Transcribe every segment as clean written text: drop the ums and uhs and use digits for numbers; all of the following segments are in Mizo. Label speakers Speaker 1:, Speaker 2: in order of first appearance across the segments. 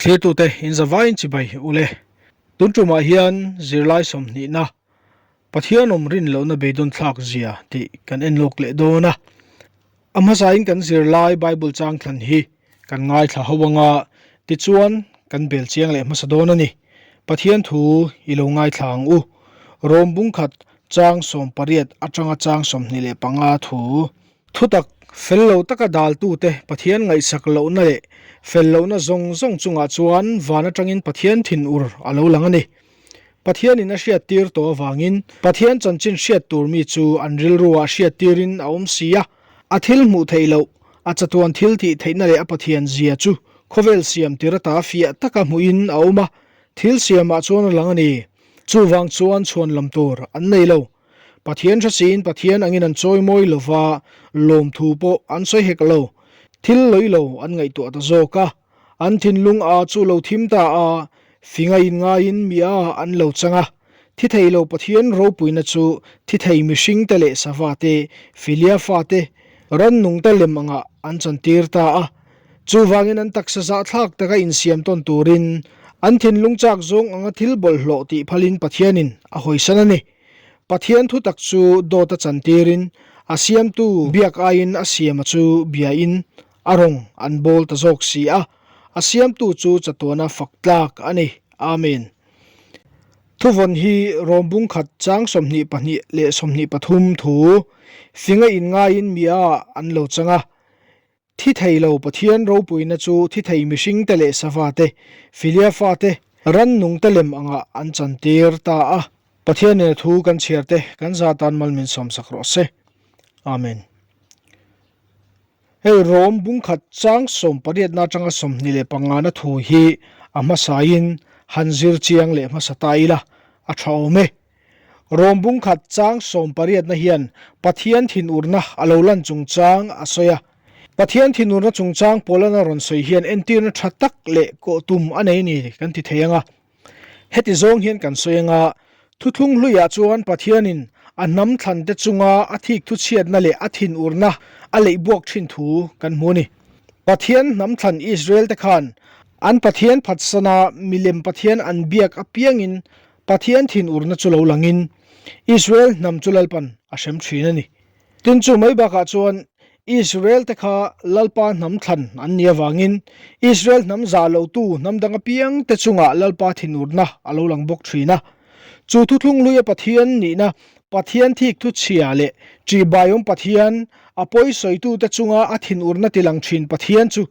Speaker 1: Thlirtute inzavaiin chibai ule. Tun tumah hian zirlai sawmhnihna Pathian awm rin lohna beidawn thlak zia tih kan en lawk leh dawn a. A hmasain kan zirlai Bible chang thlan hi kan ngaithla ho anga tichuan kan bel chiang leh hmasa dawn a ni. Pathian thu i lo ngaithla ang u. Rom bungkhat chang 18 atanga chang 25 thu. Thutak fel lo taka daltute Pathian ngaihsak lohna leh fel lohna zawng zawng chungah chuan van atangin Pathian thinur a lo lang a ni. Pathianin a hriattir tawh avangin Pathian chanchin hriat tur mi chu an rilruah hriattirin a awm si a. A thil hmuh theih loh, a chatuan thil tih theihna leh a Pathian zia chu khawvel siam tir ata fiah taka hmuhin a awm a, thil siamah chuan a lang a ni. Chuvang chuan chhuan lam tur an nei lo. Pathian hre siin Pathian angin an chawi mawi lo va, lawmthu pawh an sawi hek lo. Thil lawih lo an ngaihtuah ta zawk a. An thinlung a chu lo thim ta a, finga in ngaiin mi a an lo chang a. Thi thei lo Pathian ropuina chu thi thei mihring te leh sava te, filia fa te, rannung te lem angah an chantir ta a. Chuvangin an taksa zahthlak taka insiam tawn turin an thinlung chak zawng anga thil bawlhhlawh tih phalin Pathianin a hawisan a ni. Pathian thutak chu dawt a chantirin a siamtu biak aiin a siama chu biain a rawng an bawl ta zawk si a, a siamtu chu chatuana fak tlak a ni. Amen. Thuvawn hi Rom bungkhat chang 22 leh 23 thu finga inngaiin mi a an lo chang a. Thi thei lo Pathian ropuina chu thi thei mihring te leh sava te, filia fa te, rannung te lem angah an chantir ta a. Pathian nena thu kan chhiar te kan za tan mal min sawmsak rawh se. Amen. Hei Rom bungkhat chang 18 na atanga 25 na thu hi a hmasain han zir chiang leh hmasa ta ila a tha awm e. Rom bungkhat chang 18 na hian Pathian thinurna a lo lan chungchang a sawi a. Pathian thinurna chungchang Paulana rawn sawi hian entirna tha tak leh kawh tum a nei ni kan ti thei ang a. Heti zawng hian kan sawi ang a, thuthlung hluiah chuan Pathianin a hnam thlante chunga a thik thuchhiatna leh a thinurna a leih buak thin thu kan hmu a ni. Pathian hnam thlan Israel te khan an Pathian phatsana milem Pathian an biak apiangin Pathian thinurna chu lo langin Israel hnam chu Lalpan a hrem thin a ni. Tin chu mai bakah chuan Israel te kha Lalpa hnam thlan an nih avangin Israel hnam zah lotu hnam dang apiang te chungah Lalpa thinurna a lo lang bawk thin a. Chu thuthlung hluia Pathian nihna, Pathian thik thu chhia leh ṭihbaiawm Pathian, a pawi sawitute chunga a thinurna tilang thin Pathian chu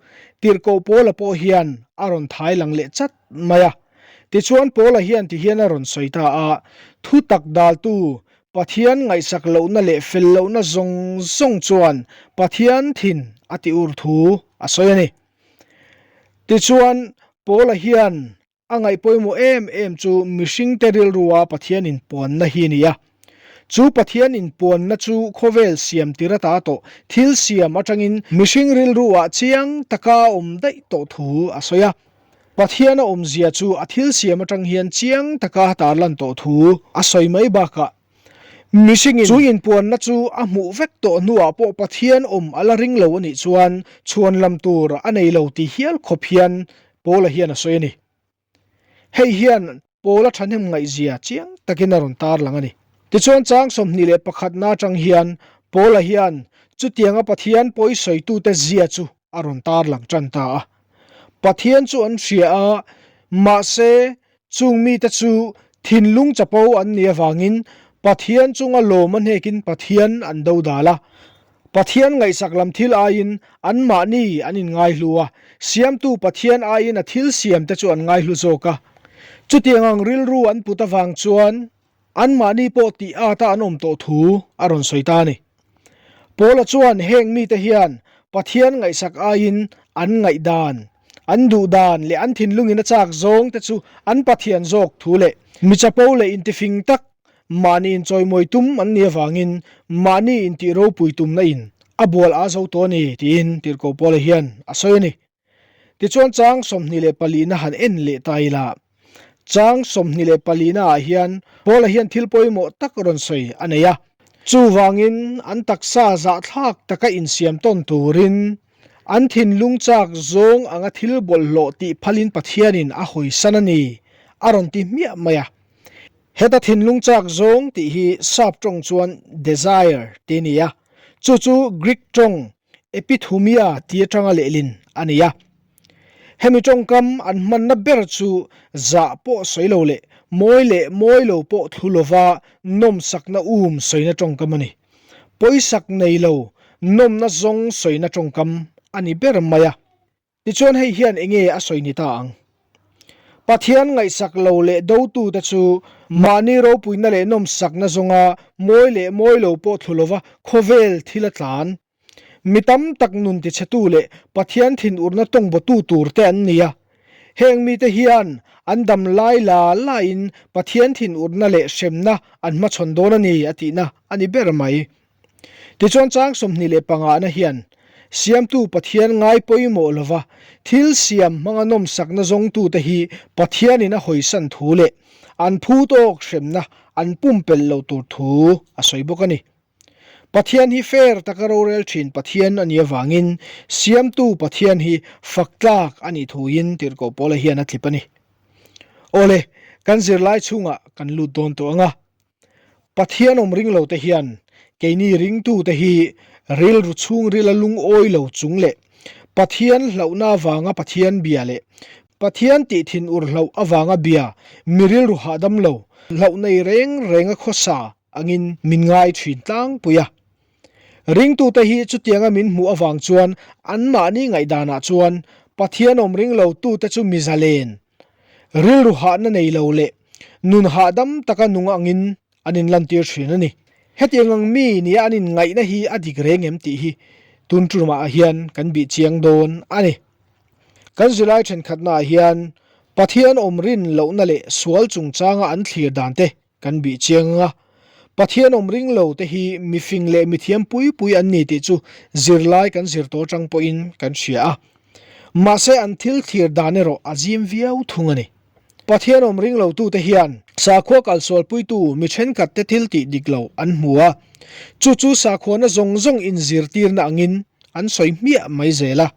Speaker 1: tirhkoh Paula pawh hian a rawn thai lang leh chat mai a. Tichuan Paula hian tihian a rawn sawi ta a, Thu tak daltu, Pathian ngaihsak lohna leh fel lohna zawng zawng chuan Pathian thin a ti ur thu a sawi a ni. Tichuan Paula hian a ngaih pawimawh em em chu mihringte rilrua Pathian inpuanna hi a ni a. Chu Pathian inpuanna chu khawvel siam tir ata tawh thil siam atangin mihring rilruah chiang taka a awm daih tawh thu a sawi a. Pathian a awmzia chu a thil siam atang hian chiang taka tarlan tawh thu a sawi mai bakah mihringin chu inpuanna chu a hmuh vek tawh hnuah pawh Pathian awm a la ring lo a nih chuan chhuan lam tur a nei lo ti hial khawp hian Paula hian a sawi a ni. Hei hian Paula thahnem ngaihzia chiang takin a rawn tarlang a ni. Tichuan chang 21 na atang hian Paula hian chutianga Pathian pawi sawitute zia chu a rawn tarlang tan ta a. Pathian chu an hria a, mahse chung mite chu thinlung chapo an nih avangin Pathian chunga lawm a hnekin Pathian an do dal a. Pathian ngaihsak lam thil aiin anmahni an inngaihlu a, siamtu Pathian aiin a thil siamte chu an ngaihlu zawk a. Chutiang ang rilru an put avang chuan Anmahni pawh tih ata an awm tawh thu a rawn sawi ta a ni. Paula chuan heng mite hian Pathian ngaihsak aiin an ngaihdan, an duhdan leh an thinlungin a chak zawng te chu an Pathian zawk thu leh mi chapo leh intifing tak mahni inchawimawi tum an nih avangin mahni intih ropui tumna in a bual a zo tawh a ni tiin Tirhkoh Paula hian a sawi a ni. Tichuan chang 24 na han en leh ta ila. Chang 24 na ah hian Paula hian thil pawimawh tak rawn sawi a nei a. Chuvangin an taksa zahthlak taka insiam tawn turin An thinlung chak zawng anga thil bawlhhlawh tih phalin Pathianin a hawisan a ni, a rawn ti hmiah mai a. Heta thinlung chak zawng tih hi sap tawng chuan desire tih a ni a, chu chu Greek tawng epithumia ti atanga lehlin a ni a. Hemi tawngkam an hmanna ber chu zah pawh sawi lo leh mawi leh mawi lo pawh thlu lova nawmsakna um sawina tawngkam a ni. Pawisak nei lo nawmna zawng sawina tawngkam a ni ber mai a. Tichuan hei hian enge a sawi ni ta ang? Pathian ngaihsak lo leh dotute chu mahni ropuina leh nawmsakna zawnga mawi leh mawi lo pawh thlu lova khawvel thil a tlan. Mi tam tak nun tichhetu leh Pathian thinurna tawngbawtu tur te an ni a. Heng mite hian an dam lai la laiin Pathian thinurna leh hremna an hmachhawn dawn a ni a tihna a ni ber mai. Tichuan chang 25 na hian Siamtu Pathian ngai pawimawh lova thil siam hmanga nawmsakna zawngtute hi Pathianin a hawisan thu leh an phu tawk hremna an pumpelh loh tur thu a sawi bawk a ni. Pathian hi fair taka rorel thin Pathian a nih avangin Siamtu Pathian hi fak tlak a nih thuin Tirhkoh Paula hian a tlip a ni. Awle, kan zirlai chhungah kan lut dawn tawh ang a. Pathian awm ring lote hian keini ringtute hi rilru chhungrila lungawi lo chung leh Pathian hlauhna avanga Pathian bia leh Pathian tih thinur hlauh avanga bia mi rilru hahdam lo hlauh nei reng renga khawsa angin min ngai thin tlangpui a. Ringtute hi chutianga min hmuh avang chuan anmahni ngaihdanah chuan Pathian awm ring lo tute chu mi zalen, rilru hahna nei lo leh nun hahdam taka nung angin an inlantir thin a ni. Hetiang ang mi nia an inngaihna hi a dik reng em tih hi tun tumah hian kan bih chiang dawn a ni. Kan zirlai thenkhatnaah hian Pathian awm rin lohna leh sual chungchanga an thlir dan te Kan bih chiang ang a, Pathian awm ring lo te hi mifing leh mithiam pui pui an ni tih chu zirlai kan zir tawh atang pawhin kan hria a. Mahse an thil thlir dan erawh a zim viau thung a ni. Pathian awm ring lo tute hian sakhua kalsualpuitu mi thenkhat te thil tih dik lo an hmu a, chu chu sakhuana zawng zawng inzirtirna angin an sawi hmiah mai zel a.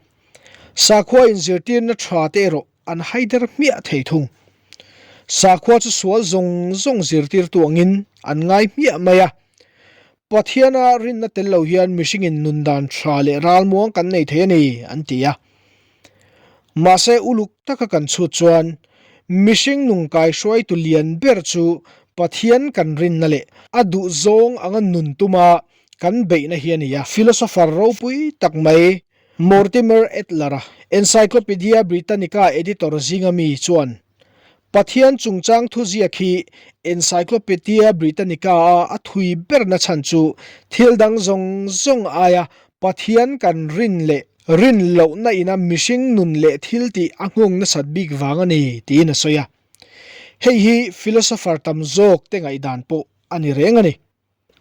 Speaker 1: Sakhua inzirtirna tha te erawh an haider hmiah thei thung. Sakhua chu sual zawng zawng zirtirtu angin an ngai hmiah mai a. Pathiana rinna tel lo hian mihringin nun dan tha leh ralmuang kan nei thei a ni, an ti a. Mahse uluk taka kan chhut chuan mihring nung kaihruaitu lian ber chu Pathian kan rinna leh a duhzawng anga nun tuma kan beihna hi a ni a. Philosopher ropui tak mai Mortimer Adler-a, Encyclopaedia Britannica editor zinga mi chuan, Pathian chungchang thuziak hi Encyclopaedia Britannica-a a thui berna chhan chu thil dang zawng zawng aia Pathian kan rin leh rin lohna ina mihring nun leh thiltih a nghawng nasat bik vang a ni, tiin a sawi a. Hei hi philosopher tam zawk te ngaihdan pawh a ni reng a ni.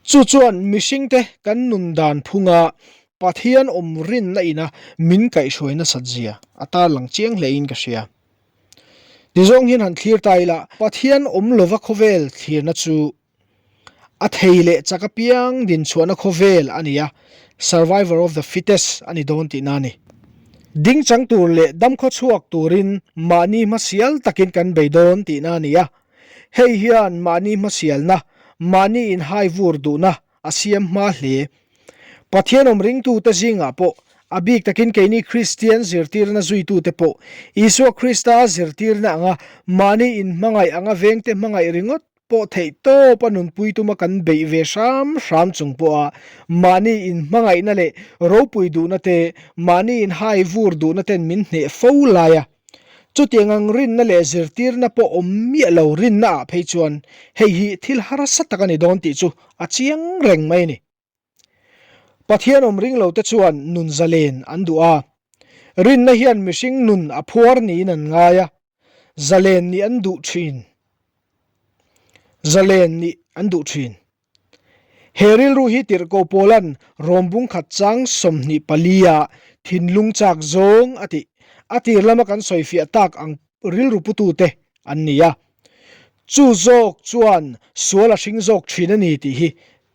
Speaker 1: Chu chuan mihringte kan nun dan phunga Pathian awm rinna ina min kaihhruai nasat zia a tarlang chiang hlein ka hria. Tizawng hian han thlir ta ila, Pathian awm lova khawvel thlirna chu a thei leh chak apiang dinchhuahna khawvel a ni a, survivor of the fittest a ni dawn tihna a ni. Dingchang tur leh damkhawchhuak turin mahni hmasial takin kan bei dawn tihna a ni a, Hei hian mahni hmasialna, mahni inhai vur duhna a siam hma hle. Pathian awm ringtute zingah pawh, a bik takin keini Kristian zirtirna zuitute pawh, Isua Krista zirtirna anga mahni inhmangaih anga vengte hmangaih ringawt pawh theih tawp a nunpui tuma kan beih ve hram hram chung pawha mahni inhmangaihna leh ropui duhna te, mahni inhai vur duhna ten min hneh fo lai a. Chutiang ang rinna leh zirtirna pawh awm miah lo rinna ah phei chuan hei hi thil harsa tak a ni dawn tih chu a chiang reng mai a ni. Pathian awm ring lo te chuan nun zalen an duh a, rinna hian mihring nun a phuar niin an ngai a, zalen nih an duh thin. Zalen nih an duh thin. He rilru hi Tirhkoh Paula'n Rom bungkhat chang 24 ah thinlung chak zawng a tih. A tir lama kan sawifiah tak ang rilru putute an ni a. Chu zawk chuan sual a hring zawk thin a ni tih hi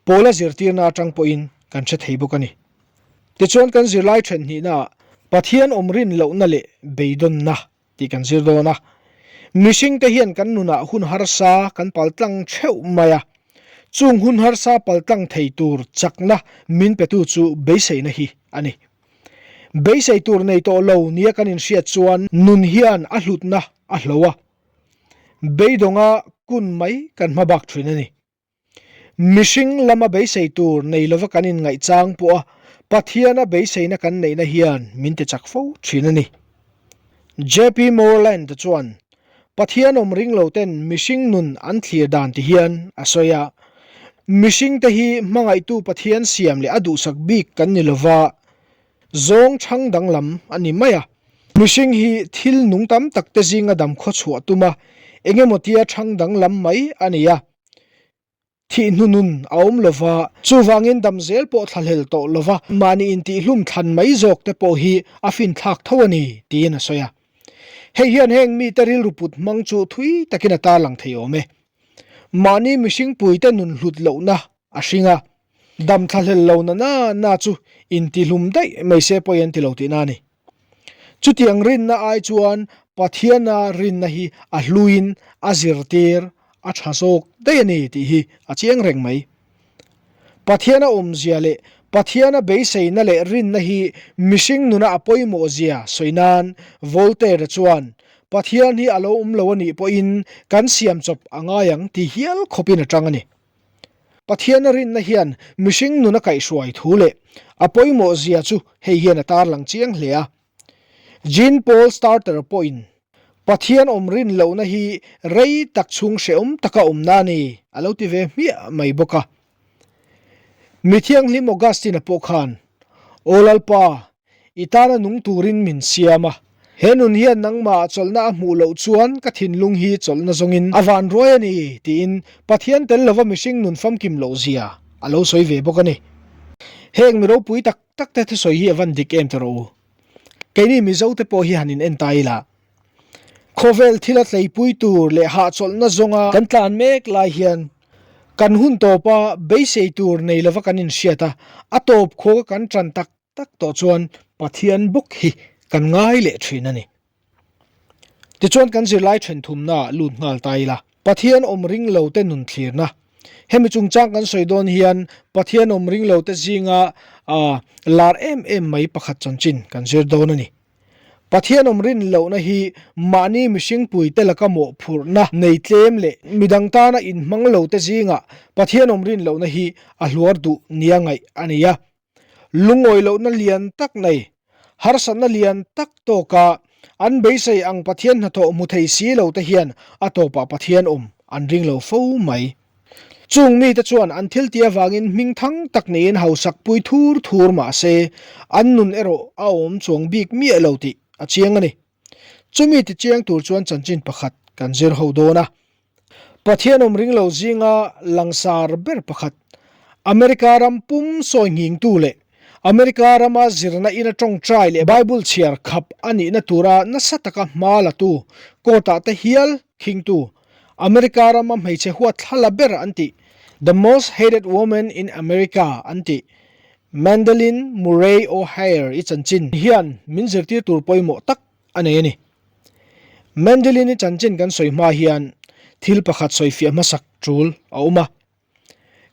Speaker 1: Paula zirtirna atang pawhin kan hre thei bawk a ni. Tichuan kan zirlai then hnihnaah. Pathian awm rin lohna leh beidawnna tih kan zir dawn a. Mihringte hian kan nunah hun harsa kan paltlang theuh mai a, chung hun harsa paltlang thei tur chakna min petu chu beiseina hi a ni. Beisei tur nei tawh lo nia kan inhriat chuan nun hian a hlutna a hlo a, beidawnga kun mai kan hma bak thin a ni. Mihring lama beisei tur nei lova kan inngaih chang pawha Pathiana beiseina kan neihna hian min tichak fo thin a ni. JP Moreland chuan Pathian awm ring lo ten mihring nun an thlir dan ti hian a sawi a, Mihringte hi hmangaihtu Pathian siam leh a duhsak bik kan ni lova, zawng chhang danglam a ni mai a. Mihring hi thil nung tam tak te zinga dam khawchhuah tuma engemaw tia chhang danglam mai a ni a. Thih hnunun a awm lova, chuvangin dam zel pawh thlahlel tawh lova mahni intihhlum thlan mai zawk te pawh hi a finthlak tho a ni, tiin a sawi a. Hei hian heng mite rilru put hmang chu thui takin a tarlang thei awm e. Mahni mihringpuite nun hlut lohna a hring a, dam thlahlel lo na na na chu intihlum daih mai se pawh i an ti lo tihna a ni. Chutiang rinna ai chuan Pathiana rinna hi a hluin a zirtir a tha zawk daih a ni tih hi a chiang reng mai. Pathiana awmzia leh Pathiana beiseina leh rinna hi mihring nuna a pawimawhzia sawi nan Voltaire chuan Pathian hi a lo awm lo a nih pawhin kan siam chawp a ngai ang ti hial khawpin a tang a ni. Pathiana rinna hian mihring nun a kaihhruai thu leh a pawimawh zia chu hei hian a tarlang chiang hle a. Jean Paul Sartre pawhin, Pathian awm rin lohna hi rei tak chhung hrehawm taka awmna a ni, a lo ti ve hmiah mai bawk a. Mi thianghlim Augustine-a pawh khan, Aw Lalpa, I tana nung turin min siam a, he nun hian nangmah chawlhna a hmuh loh chuan ka thinlung hi chawlhna zawngin a van ruai a ni, tiin Pathian tel lova mihring nun famkim loh zia a lo sawi ve bawk a ni. Heng mi ropui tak tak te thusawi hi a van dik em ta rawh u. Keini Mizo te pawh hi han in en ta ila. Khawvel thil a tleipui tur leh hahchawlhna zawnga kan tlan mek lai hian kan hun tawpa beisei tur nei lova kan inhriat a, a tawp khawka kan tan tak tak tawh chuan Pathian bawk hi kan ngai leh thin a ni. Tichuan kan zirlai then thumnaah lut nghal ta ila, Pathian awm ring lo te nun thlirna. Hemi chungchang kan sawi dawn hian Pathian awm ring lo te zinga lar em em mai pakhat chanchin kan zir dawn a ni. Pathian awm rin lohna hi mahni mihringpui te laka mawhphurhna nei tlem leh midang tana inhmang lo te zingah Pathian awm rin lohna hi a hluar duh nia ngaih a ni a. Lungawi lohna lian tak nei, harsatna lian tak tawka an beisei ang Pathian hnathawh hmu thei si lo te hian a tawpah Pathian awm an ring lo fo mai. Chung mite chuan an thiltih avangin hming thang tak niin hausak pui thur thur mah se, an nun erawh a awm chuang bik miah lo tih a chiang a ni. Chumi tichiang tur chuan chanchin pakhat kan zir ho dawn a. Pathian awm ring lo zinga langsar ber pakhat, America ram pum sawi nghingtu leh America rama zirna ina tawngtai leh Bible chhiar khap a nihna tura nasa taka hma latu, court-ah te hial khingtu, America rama hmeichhe huatthlala ber an tih, The Most Hated Woman in America an tih, Madalyn Murray O'Hair i chanchin hian min zirtir tur pawimawh tak a nei a ni. Madalyn i chanchin kan sawi hma hian thil pakhat sawifiah hmasak tul a awm a.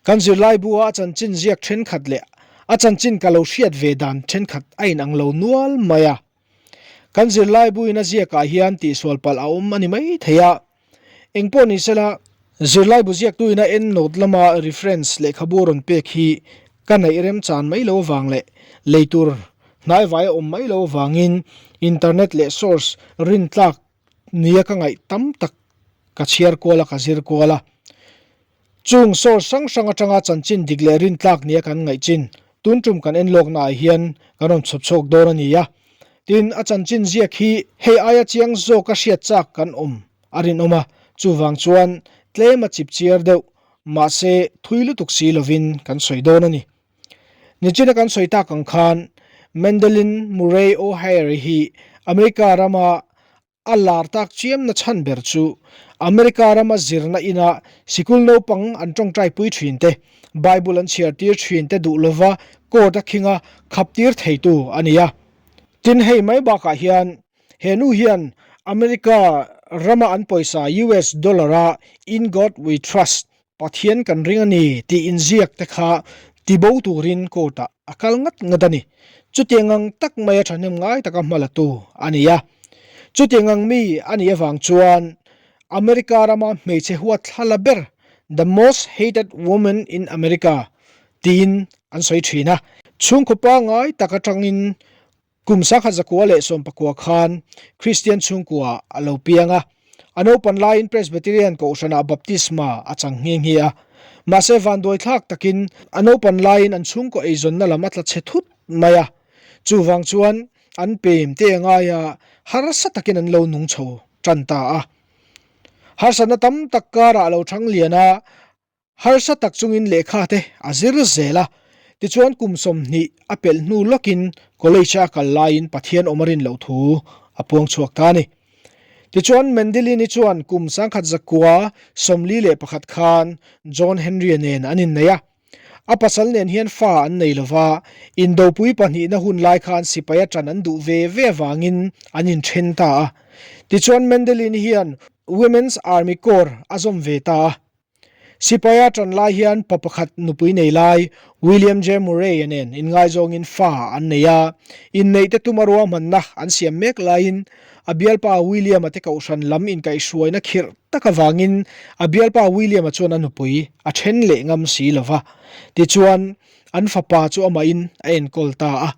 Speaker 1: Kan zirlaibua a chanchin ziak thenkhat leh a chanchin ka lo hriat ve dan thenkhat a inang lo nual mai a. Kan zirlaibuin a ziakah hian tihsual palh a awm a ni mai thei a. Engpawh ni sela, zirlaibu ziaktuin a endnote lama reference lehkhabu rawn pek hi ka neih remchan mai lo avang leh lei tur hnaivai a awm mai lo avangin internet leh source rintlak nia ka ngaih tam tak ka chhiar kual a, ka zir kual a. Chung source hrang hrang atanga chanchin dik leh rintlak nia kan ngaih chin tun tum kan en lawkna ah hian kan rawn chhawp chhuak dawn a ni a. Tin, a chanchin ziak hi hei aia chiang zawka hriat chak kan awm a rinawm a, chuvang chuan tlem a chip chiar deuh, mahse thui lutuk si lovin kan sawi dawn a ni. Nichina kan sawi tak ang khan Madalyn Murray O'Hair hi America rama A lar tak chiamna chhan ber chu America rama zirna ina sikul naupang an tawngtaipui thin te, Bible an chhiar tir thin te duh lova court a khinga khap tir theitu a ni a. Tin, hei mai bakah hian he nu hian America rama an pawisa US dollar-a In God We Trust, Pathian kan ring a ni, tih inziak te kha tibo turin court-ah a kal ngat ngat a ni. Chutiang ang tak maia thahnem ngai taka hma latu a ni a. Chutiang ang mi a nih avang chuan America rama hmeichhe huat thla la ber, The Most Hated Woman in America, tiin an sawi thin a. Chhungkaw pangngai tak atangin kum 1919 khan Kristian chhungkua a lo piang a. A naupan laiin Presbyterian Kohhranah baptisma a chang nghe nghe a. Mahse vanduaithlak takin a naupan laiin an chhungkaw eizawnna lam a tla chhe thut mai a. Chuvang chuan an pem te angaia harsa takin an lo nung chho tan ta a. Harsatna tam tak karah a lo thang lian a, Harsa tak chungin lehkha te a zir zel a, tichuan kum 20 a pelh hnu lawkin college a kal laiin Pathian awm a rin loh thu a puang chhuak ta a ni. Tichuan Mendelini chuan kum 1941 khan John Henry-a nen an innei a. A pasal nen hian fa an nei lova, indopui pahnihna hun lai khan sipai a ṭan an duh ve ve avangin an inṭhen ta a. Tichuan Mendelini hian Women's Army Corps a zawm ve ta a. Sipaia ṭan lai hian pa pakhat nupui nei lai William J. Murray-a nen inngaizawngin fa an nei a, inneihte tuma ruahmanna an siam mek laiin a bialpa William-a te kohhran lam inkaihhruaina khirh tak avangin a bialpa William-a chuan a nupui a ṭhen leh ngam si lo va, tichuan an fapa chu amahin a enkawl ta a.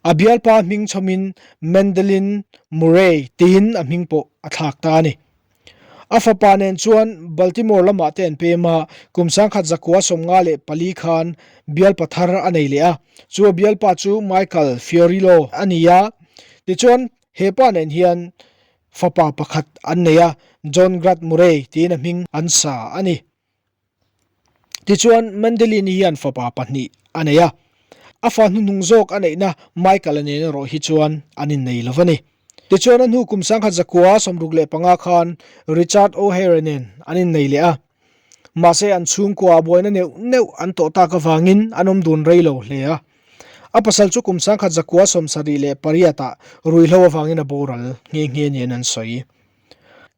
Speaker 1: A bialpa hming chhawmin Madeline Murray tiin a hming pawh a thlak ta a ni. A fapa nen chuan Baltimore lamah te an pem a, kum 1954 khan bialpa thar a nei leh a, chu a bialpa chu Michael Fiorillo a ni a. Tichuan, he pa nen hian fapa pakhat an nei a, John Grad Murray tiin a hming an sa a ni. Tichuan, Mandelini hian fapa pahnih a nei a, a fa hnuhnung zawk a neihna Michael-a nen erawh hi chuan an innei lo va ni. Tichuan, a hnu kum 1965 khan Richard O'Hare nen an innei leh a, mahse an chhungkua buaina neuh neuh an tawh tak avangin an awm dun rei lo hle a. A pasal chu kum 1978 ah ruihhlo avangin a boral nghe nghe niin an sawi.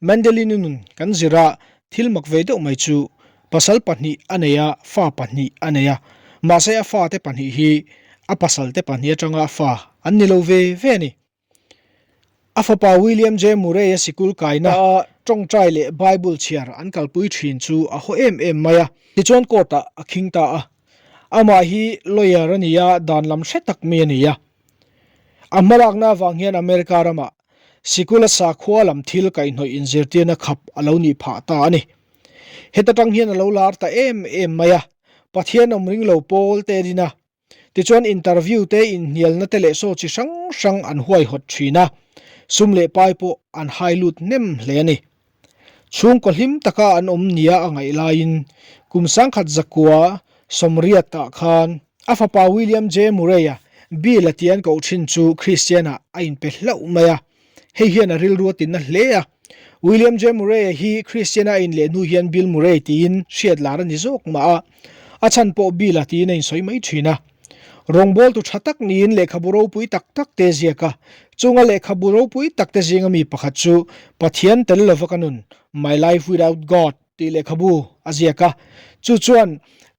Speaker 1: Mandelini nun kan zir a, thil mak ve deuh mai chu pasal pahnih a nei a, fa pahnih a nei a, mahse a fate pahnih hi a pasalte pahnih atanga a fa an ni lo ve ve a ni. A fapa William J. Murray-a sikul kaina a tawngtai leh Bible chhiar an kalpui thin chu a haw em em mai a, tichuan court-ah a khing ta a. Amah hi lawyer a ni a, dan lam hre tak mi a ni a. A hmalakna avang hian America ramah Sikula sakhua lam thil kaihhnawih inzirtirna khap a lo nih phah ta a ni. Heta tang hian a lo lar ta em em mai a, Pathian awm ring lo pawl te din a. Tichuan interview te inhnialna te leh saw chi hrang hrang an huaihawt thin a, sum leh pai pawh an hai lut hnem hle a ni. Chhungkaw hlim taka an awm nia a ngaih laiin kum 1980 ah khan a fapa William J. Murray-a Bill-a tia an koh thin chu Kristian-ah a inpe hlauh mai a, hei hian a rilru a tinna hle a. William J. Murray-a hi Kristian-a a inleh hnu hian Bill Murray tiin hriat lar a ni zawk mah a, a chhan pawh Bill-a tiin a insawi mai thin a. Rawngbawltu tha tak niin lehkhabu ropui tak tak te ziak a, chunga lehkhabu ropui tak te zinga mi pakhat chu Pathian tel lova ka nun, My Life Without God, tih lehkhabu a ziak a, chu chuan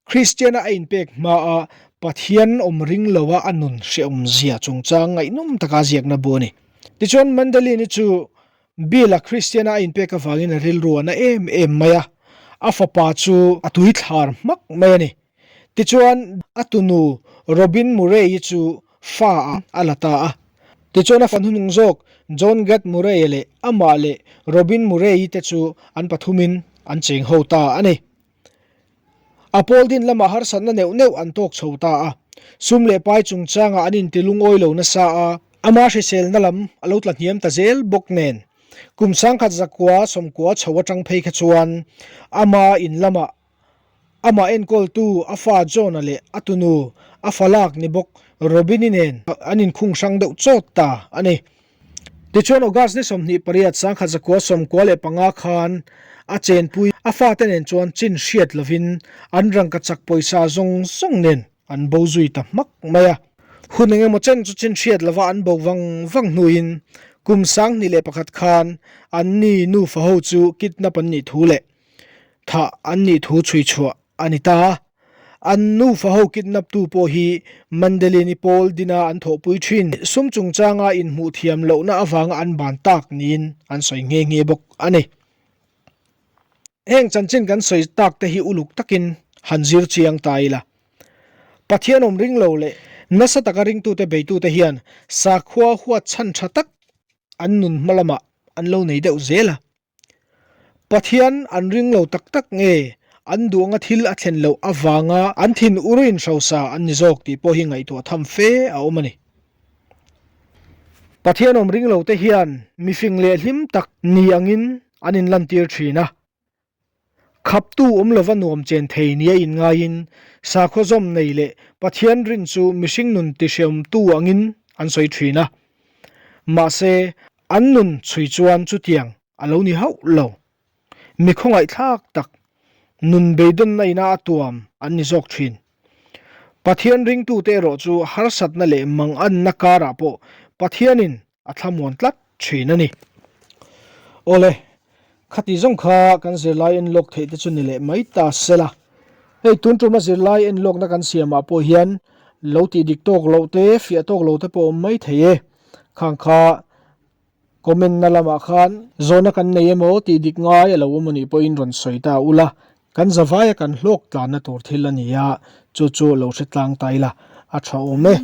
Speaker 1: Kristiana a inpek hmaa Pathian awm ring loa a nun hrehawmzia chungchang ngaihnawm taka a ziakna bu a ni. Tichuan Mandelini chu Bill-a Kristiana a inpek avangin a rilru a na em em mai a, a fapa chu a tuithlar hmak mai a ni. Tichuan, a tunu Robin Murray-i chu fa ah a la ta a. Tichuan a fanu hnung zawk John Gatt Murray-a leh amah leh Robin Murray-i te chu an pathumin an cheng ho ta a ni. A pawl din lamah harsatna neuh neuh an tawk chho ta a. Sum leh pai chungchangah an inti lungawi lo nasa a, ama hriselna lam a lo tla hniam ta zel bawk nen. Kum 1990 chho atang phei kha chuan ama in lamah Amah enkawltu a fa John-a leh a tunu a fa lak ni bawk Robin-i nen an inkhung hrang deuh chawt ta a ni. Tichuan August ni 28 1995 khan a chenpui a fate nen chuan chin hriat lovin an rangkachak pawisa zawng zawng nen an bo zui ta hmak mai a. Hun engemaw chen chu chin hriat lova an bo vang vang hnuin kum 2001 khan an ni nufa ho chu kidnap an nih thu leh thah an nih thu chhui chhuah a ni ta a. An nufa ho kidnap tu pawh hi Mandelini pawl dina an thawhpui thin. Sum chungchanga inhmuh thiam lohna avanga an ban tak niin an sawi nghe nghe bawk a ni. Heng chanchin kan sawi tak te hi uluk takin han zir chiang ta ila. Pathian awm ring lo leh nasa taka ringtute beitute hian sakhua huat chhan tha tak an nun hma lamah an lo nei deuh zel a. Pathian an ring lo tak tak nge an duh anga thil a thlen loh avanga an thin urin hrosa an ni zawk tih pawh hi ngaihtuah tham fe a awm a ni. Pathian awm ring lote hian mifing leh hlim tak ni angin an inlantir thin a. Khaptu awm lova nuam chen thei nia inngaiin sakhaw zawm nei leh Pathian rin chu mihring nun tihreawmtu angin an sawi thin a. Mahse, an nun chhui chuan chutiang a lo ni hauh lo. Mi khawngaihthlak tak, nun beidawnna ina a tuam an ni zawk thin. Pathian ringtute erawh chu harsatna leh manganna karah pawh Pathianin a thlamuan tlat thin a ni. Awle, khati zawng kha kan zirlai enlawk theih te chu ni leh mai ta sela. Hei tun tuma zirlai enlawkna kan siamah pawh hian lo tih dik tawk loh te, fiah tawk lo te pawh a awm mai thei e. Khang kha comment na lamah khan zawhna kan nei emaw tih dik ngai a lo awm anih pawhin rawn sawi ta ula, kan zavaia kan hlawk tlanna tur thil a ni a, chu chu lo hre tlang ta ila a tha awm e.